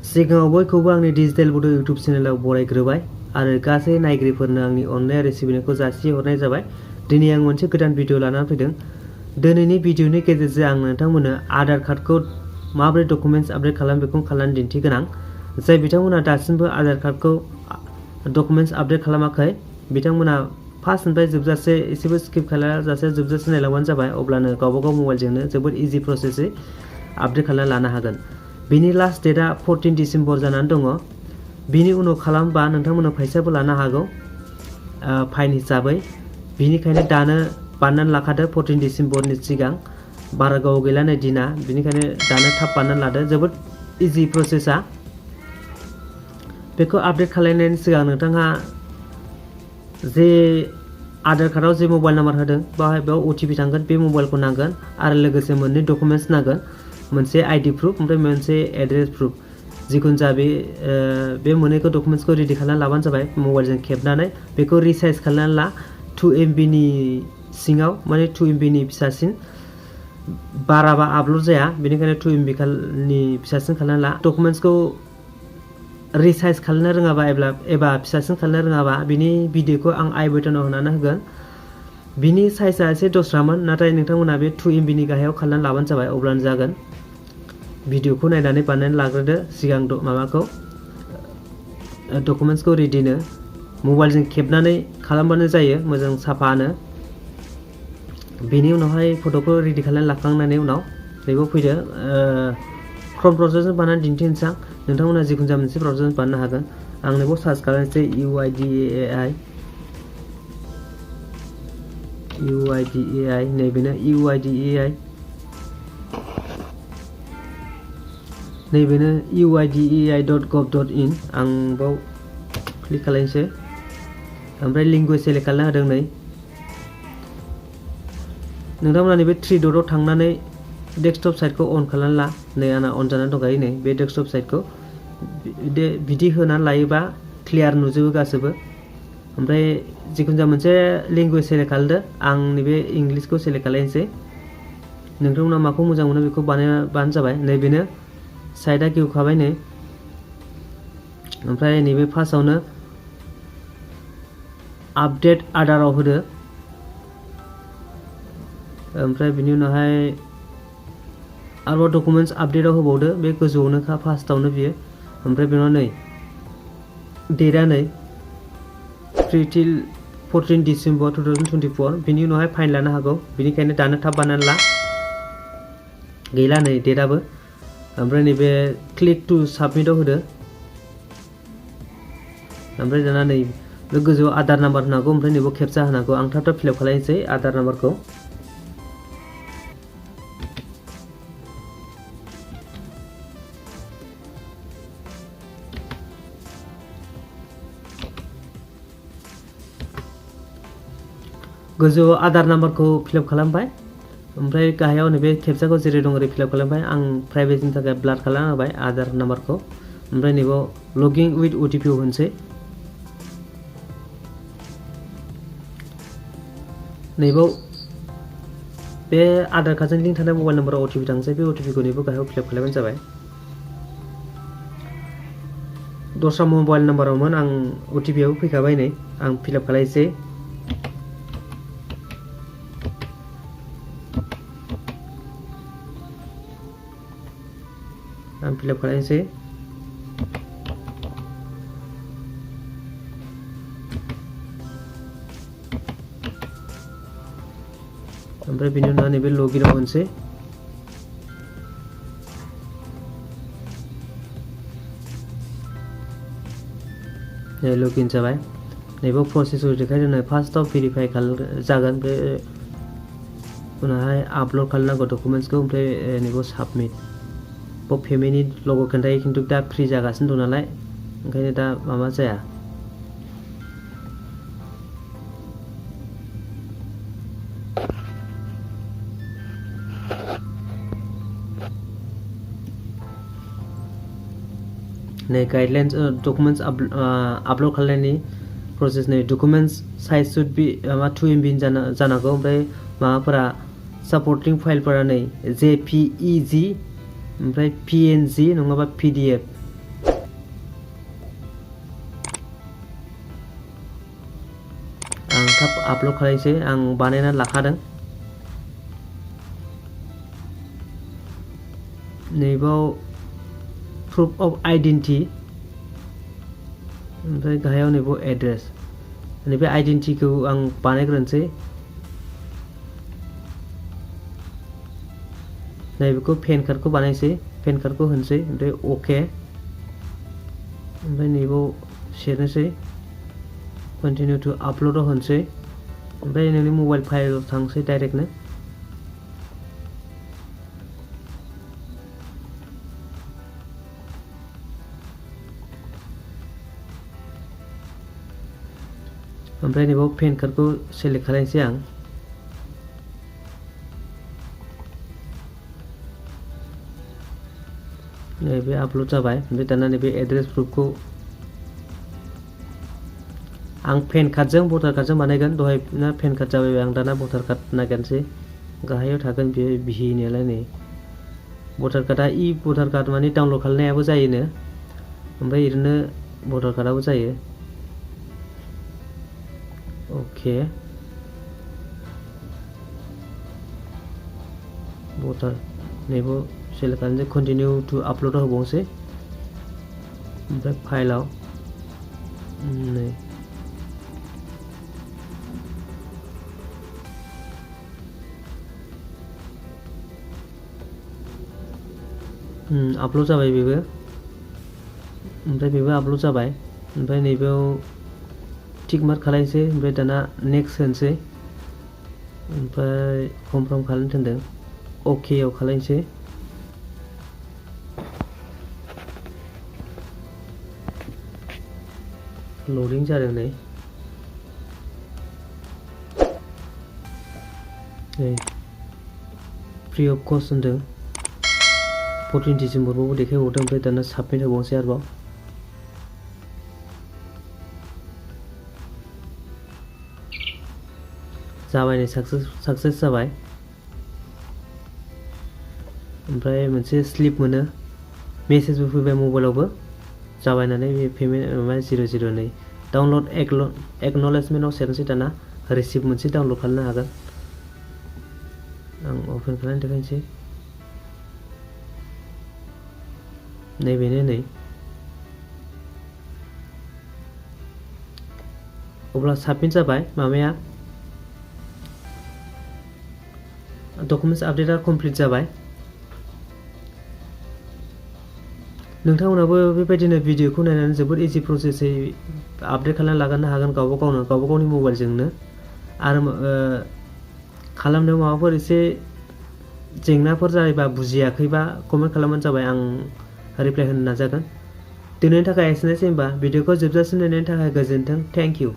सिगाङाव बयखौबो आंनि डिजिटेल बड' इउटुब चेनेलाव बरायग्रोबाय आरो गासै नायगिरिफोरनो आंनि अननाय आरो सिबिनायखौ जासिहरनाय जाबाय। दिनै आं मोनसे गोदान भिडिअ लानानै फैदों। दिनैनि भिडिअनि गेजेरजों आं नोंथांमोननो आधार कार्डखौ माबोरै डकुमेन्ट्स आपडेट खालाम बेखौ खालामनो दिन्थिगोनां। जाय बिथांमोना दासिमबो आधार कार्डखौ डकुमेन्ट्स आपडेट खालामाखै बिथांमोना फार्स्टनिफ्राय जोबजासे एसेबो स्किप खालामाजासे जोबजासे नायलांबानो जाबाय। अब्लानो गावबागाव मबाइलजोंनो जोबोद इजि प्रसेसै आपडेट खालामना लानो हागोन। बिनि लास्ट डेटआ 14 डिसेम्बर जानानै दङ। बिनि उनाव खालामबा नोंथांमोननो फैसाबो लानो हागौ फाइन हिसाबै। बिनिखायनो दानो बानायनानै लाखादो 14 डिसेम्बरनि सिगां। बारा गोबाव गैला नै दिना, बिनिखायनो दानो थाब बानायनानै लादो। जोबोद इजि प्रसेसा। बेखौ आपडेट खालामनायनि सिगां नोंथाङा जे आधार कार्डआव जे मबाइल नाम्बार होदों बेयाव OTP थांगोन, बे मबाइलखौ नांगोन आरो लोगोसे मोननै डकुमेन्ट्स नांगोन, मोनसे ID प्रुफ ओमफ्राय मोनसे एड्रेस प्रुफ। जिखुनु जा बे मोननैखौ डकुमेन्ट्सखौ रेडि खालामनानै लाबानो जाबाय। मबाइलजों खेबनानै बेखौ रिसाइज खालामनानै ला 2 MB नि सिङाव, माने 2 MB नि फिसासिन। बाराबा आपल'ड जाया, बेनिखायनो 2 MB नि फिसासिन खालामनानै ला। डकुमेन्ट्सखौ रिसाइज खालामनो रोङाबा एबा फिसासिन खालामनो रोङाबा बिनि भिडिअखौ आं आइ बटनाव होनानै होगोन। बिनि साइजआ एसे दस्रामोन, नाथाय नोंथांमोना बे 2 MB नि गाहायाव खालामनानै लाबानो जाबाय, अब्लानो जागोन। भिडिअखौ नायनानै बानायनानै लाग्रोदो सिगां माबाखौ डकुमेन्ट्सखौ रेडिनो। मबाइलजों खेबनानै खालामबानो जायो मोजां साफानो। बेनि उनावहाय फट'खौ रेडि खालामनानै लाखांनायनि उनाव नैबाव फैदो। क्रोम ब्राउजारजों बानायनानै दिन्थिनोसै आं। नोंथांमोना जिखुनु जाया मोनसे ब्राउजारजों बानायनो हागोन। आं नैबाव सार्च खालामनोसै UIDAI नैबेनो UIDAI नैबेनो UIDAI.gov.in। आं बाव क्लिक खालामनोसै, ओमफ्राय लेंगुवेज सेलेक्ट खालामना होदों। नै नोंथांमोना नैबे 3 डटआव थांनानै डेस्कटप साइटखौ अन खालामना ला। नै आंना अन जानानै दंखायो। नै बे डेस्कटप साइटखौ बिदि होनानै लायोबा क्लियार नुजोबो गासैबो। ओमफ्राय जिखुनु जाया मोनसे लेंगुवेज सेलेक्ट खालामदो। आं नैबे इंलिसखौ सेलेक्ट खालामनोसै। नोंथांमोना माखौ मोजां मोनो बेखौ बानायबानो जाबाय। नैबेनो साइटआ गेवखाबाय नै। ओमफ्राय नैबे फार्स्टआवनो आपडेट आधाराव होदो। ओमफ्राय बिनि उनावहाय आरोबाव डकुमेन्ट्स आपडेटआव होबावदो। बे गोजौआवनोखा फार्स्टआवनो बियो। ओमफ्राय बेनाव नै डेटआ नै 14 डिसेम्बर 2024। बिनि उनावहाय फाइन लानो हागौ, बिनिखायनो दानो थाब बानायनानै ला। गैला नै डेटआबो। ओमफ्राय नैबे क्लिक टु साबमिटआव होदो। ओमफ्राय दाना नै बे गोजौआव आधार नाम्बार होनांगौ, ओमफ्राय नैबाव केपचा होनांगौ। आं थाब थाब फिलआप खालामनोसै आधार नाम्बारखौ। गोजौआव आधार नाम्बारखौ फिलआप खालामबाय, ओमफ्राय गाहायाव नैबे केपचाखौ जेरै दं ओरै फिलआप खालामबाय। आं प्राइभेटनि थाखाय ब्लार खालामना होबाय आधार नाम्बारखौ। ओमफ्राय नैबाव लगिन उइथ OTP होनोसै। नैबाव बे आधार कार्डजों लिंक थानाय मबाइल नाम्बाराव OTP थांसै। बे OTP-खौ नैबाव गाहायाव फिलआप खालामबानो जाबाय। दस्रा मबाइल नाम्बारावमोन, आं OTP-आबो फैखाबाय। नै आं फिलआप खालामनोसै। आं फिलआप खालामनोसै। ओमफ्राय बिनि उनाव नैबे लगिनआव होनोसै। लगिन जाबाय। नैबाव प्रसेसखौ देखायदों। नै फार्स्टआव भेरिफाइ जागोन, बे उनावहाय आपल'ड खालामनांगौ डकुमेन्ट्सखौ। ओमफ्राय नैबाव साबमिट। बाव पेमेन्टनि लग' खोन्थायो, खिन्थु दा फ्रि जागासिनो दं नालाय ओंखायनो दा माबा जाया। नै गाइडलाइन्स डकुमेन्ट्स आपल'ड खालामनायनि प्रसेस। नै documents size should be 2 MB जानांगौ। ओमफ्राय माबाफोरा सापर्टिं फाइलफोरा नै JPEG ओमफ्राय PNG नङाबा PDF थाब आपल'ड खालायनोसै आं बानायनानै लाखादों नैबाव प्रुफ अफ आइडेन्टिटी ओमफ्राय गाहायाव नैबाव एड्रेस नैबे आइडेन्टिटीखौ आं बानायग्रोनोसै नैबेखौ पेन कार्डखौ बानायसै पेन कार्डखौ होनोसै ओमफ्राय अके ओमफ्राय नैबाव सेरनोसै कन्टिनिउ टु आपल'डआव होनोसै ओमफ्राय नोंनि मबाइल फाइलाव थांसै डाइरेक्टनो ओमफ्राय नैबाव पेन कार्डखौ सेलेक्ट खालामनोसै आं नैबे आपल'ड जाबाय ओमफ्राय दाना नैबे एड्रेस प्रुफखौ आं पेन कार्डजों भटार कार्डजों बानायगोन दहाय ना पेन कार्ड जाबाय आं दाना भटार कार्ड नागिरनोसै गाहायाव थागोन बेयो बिहिनायालाय नै भटार कार्डआ इ भटार कार्ड माने डाउनलड खालामनायाबो जायोनो ओमफ्राय ओरैनो भटार कार्डआबो जायो ओके भटार नैबाव सेलेक्ट खालामनोसै कन्टिनिउ टु आपल'डआव होबावनोसै ओमफ्राय फाइलाव नै आपल'ड जाबाय बेबो ओमफ्राय बेबो आपल'ड जाबाय ओमफ्राय नैबेयाव टिक मार्क खालामनोसै ओमफ्राय दाना नेक्स्ट होनोसै ओमफ्राय कनफार्म खालामनो थिनदों अके आव खालामनोसै लडिं जादों नै फ्रि अफ कस्ट होनदों 14 डिसेम्बरावबो देखायहरदों ओमफ्राय दाना साबमिट होबावनोसै आरोबाव जाबाय नै साक्सेस जाबाय ओमफ्राय मोनसे स्लिप मोनो मेसेजबो फैबाय मबाइलावबो जाबाय होननानै बे पेमेन्ट माबा 00 नै डाउनलड एक्न'लेजमेन्टआव सेरनोसै दाना रिसिप्ट मोनसे डाउनलड खालामनो हागोन आं अपेन खालामनानै देखायनोसै नैबेनो नै अब्ला साबमिट जाबाय माबाया डकुमेन्ट्स आपडेटआ कमप्लिट जाबाय नोंथांमोनाबो बेबायदिनो भिडिअखौ नायनानै जोबोद इजि प्रसेसै आपडेट खालामना लागनो हागोन गावबा गावनि मबाइलजोंनो आरो खालामनायाव माबाफोर एसे जेंनाफोर जायोबा बुजियाखैबा कमेन्ट खालामबानो जाबाय आं रिप्लाय होनो नाजागोन दिनैनि थाखाय एसेनोसै होनबा भिडिअखौ जोबजासिम नायनायनि थाखाय गोजोन्थों थेंक इउ